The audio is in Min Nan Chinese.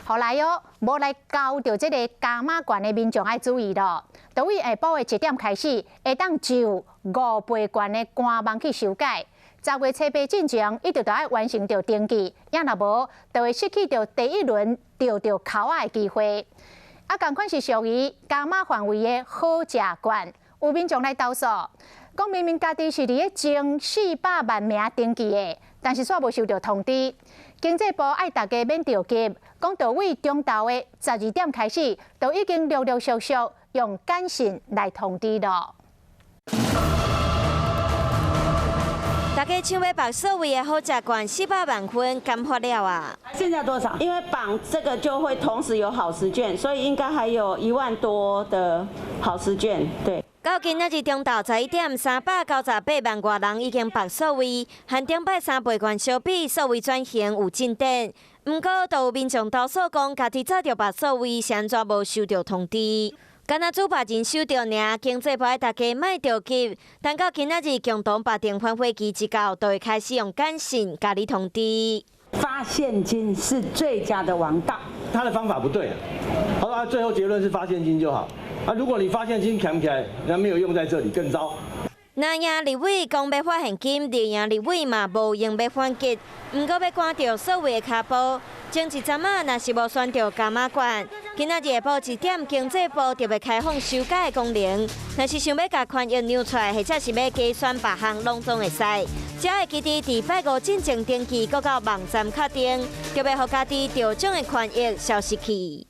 予來哦，無來交著這个加碼券的民眾愛注意囉。佇位下晡的1點開始，會當就五倍券的官網去修改。10月初8進前，一定著愛完成著登記，也若無，就會失去著第一輪著著鉤仔的機會。啊，仝款是屬於加碼範圍的好食券，有民眾來投訴，講明明家己是佇咧前400萬名登記的，但是煞無收著通知。經濟部愛大家免著急，講佇位中晝的12點開始，就已經陸陸續續用簡訊來通知囉。大家搶欲縛所謂的好食券400萬份敢發了啊？現在多少？因為綁這個就會同時有好食券，所以應該還有1萬多的好食券。對。到今仔日中晝11點，398萬外人已經縛數位，和頂擺三倍券相比，數位轉型有進展。毋過，都有民眾投訴講，家己早就縛數位，是按怎無收著通知？敢若主縛人收著爾，經濟部愛大家莫著急，等到今仔日共同縛定反悔期一到，就會開始用簡訊共你通知。發現金是最佳的王道。他的方法不對啊，好啦，最後結論是發現金就好。啊，如果你發現金扛起來，那沒有用在這裡更糟。若贏立委講欲發現金，綠營立委嘛無閒欲反擊，毋過欲趕著數位的跤步。前一陣仔若是無選著加碼券，今仔日下晡1點，經濟部特別開放修改的功能，若是想欲共權益讓出來，或者是欲加選別項，攏總會使。只愛記得佇拜五進前登記，閣到網站確定，就袂予家己著獎的權益消失去。